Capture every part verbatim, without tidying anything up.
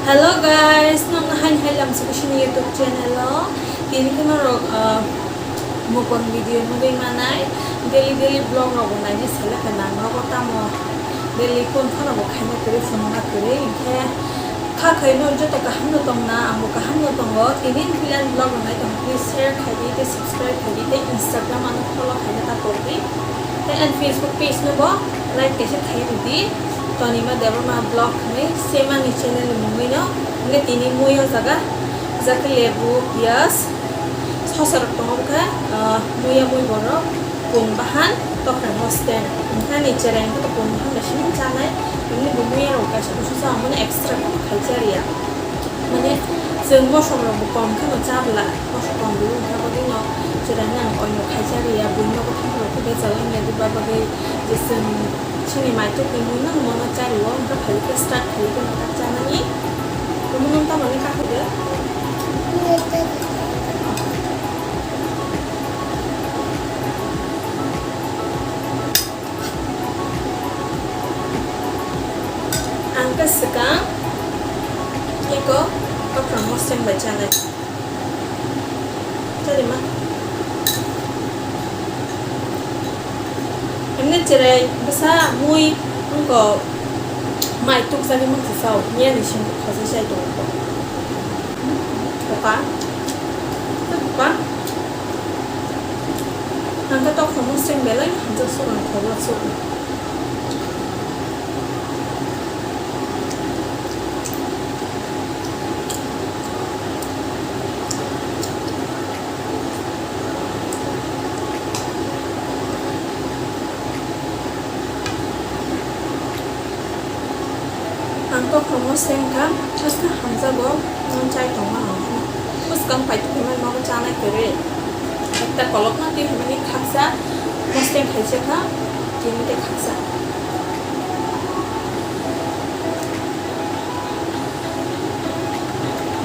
Hello guys, nokno haini hai lamsoko sini YouTube channel o. Tini khe norok, ah, mukbang video nugwi manai. Daily daily vlog rok bo naina seleka nang nogo tamo. Daily kun phano bo khaina kwrwi phunukna kwrwi hinkhe kha khaino joto kaham no tongna, ang bo kaham no tongo. Tini ni philan vlog rok nai tong please share khai di tei subscribe khai di tei Instagram ano follow khaina ta pori di. Tei ang Facebook page no bo like kaisa khai rw di. Tonima Debbarma vlog hinwi same ani channel ni mungwi no. Hinkhe tini mui o jaga, jakhe lebu, piyaj, sosa rok tongo wngkha, ah, muya mui borok, pun bahan, tokra mostem. Hinkhe ani cherai hinkhe to pun bahan bai sini chanai. Bini bo muya rok kaisa kusu sa omono extra khai chariya. Mane chwng mosok rok bo kom kheno chabla, mosok kom rw wngkha bagwi no cherai nang oino khai chariya, buino bo thang rok khe bejal wngya di ba bagwi je chwng Chini maituk ni mui no mono chari o, wngkha phai khe start khai khe mwtak chanani. Omo no tamo ni kakhwlwi. Ang khe swkang eko kokrang moseng bai chanai. Chari ma. Emne cherai bwsa mui wngkok mai tukjagwi mangsa sao, miyani sing khosai sai tongo. Koka. Koka. Ang khe tok khomo seng belai hamjak sok ang khobor sok. Ang kokrokno sengkha, bwskang hamjago, nwng chai tongma ang. Bwskang paituk hinmani nogo chanai kwrwi. Ekta kolokno twi hinmani khaksa, moseng khaisa kha, tini tei khaksa.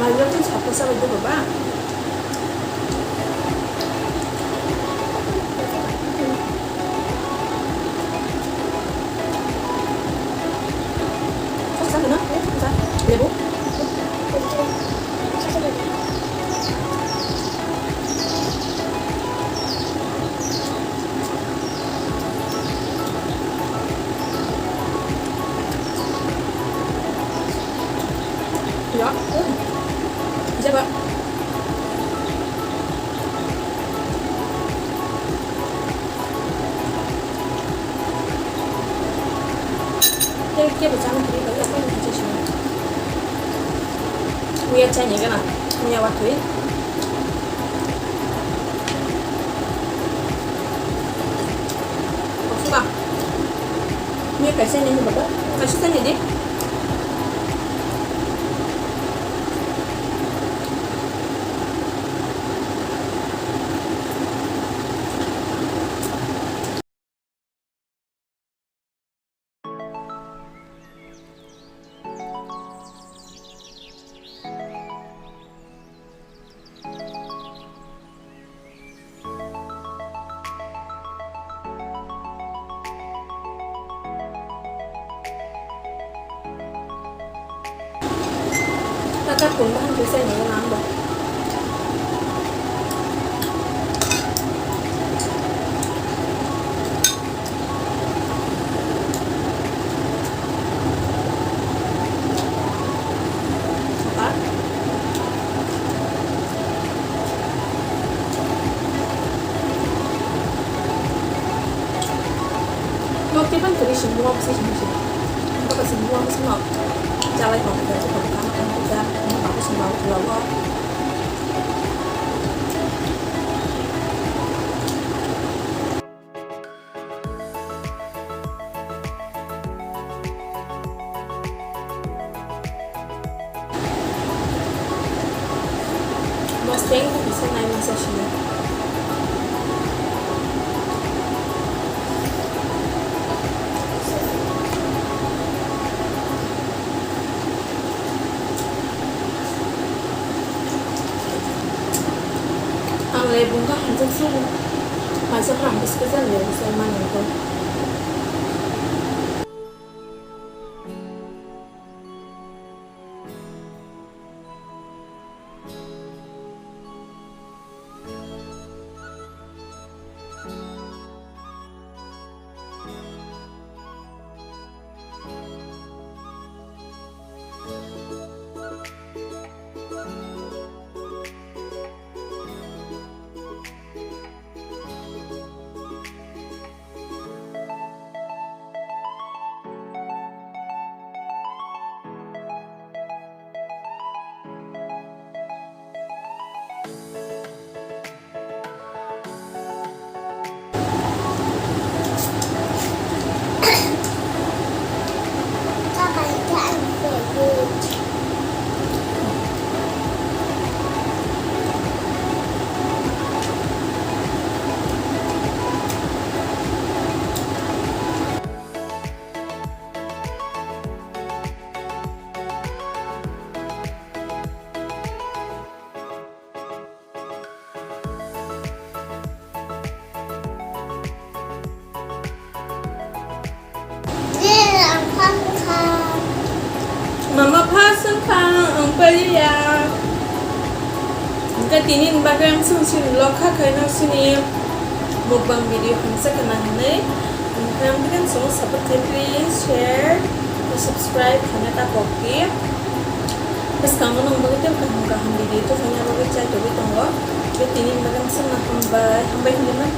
Majra tei sapor sabai dogo ba? Lebu. Ya. Jaba. Tei kebo chana kwrwi bai, yakung ni kisa sini. Muya chani gana, muya watwi. Kosuka. Muya kaisa ni baba, kaisa chani di. Tata kun bahan kisa ini nang ba. Nok tipan turi sing buang sih sih sih. Nok sing buang sih nok. Jalai kong kita tu kong kana kong kita. Nok aku sing bau pulau kong. Moseng kisa nai masa sini. Ang le bungka hamjak sugo. Kaisa pram biskit jan le bisai manwi ko. Ha sung kha ang paliya. Hingke tini ni bagwi ang sung sini lokha khaino sini mukbang video hamsa kana hinwi. Hingke ang bini sung support khai please share subscribe khaina ta kokti. Bwskango nang bagwi tei kaham kaham video to khaina bagwi chai togwi tongo. Tei tini ni bagwi ang sung hambai hambai hinwi.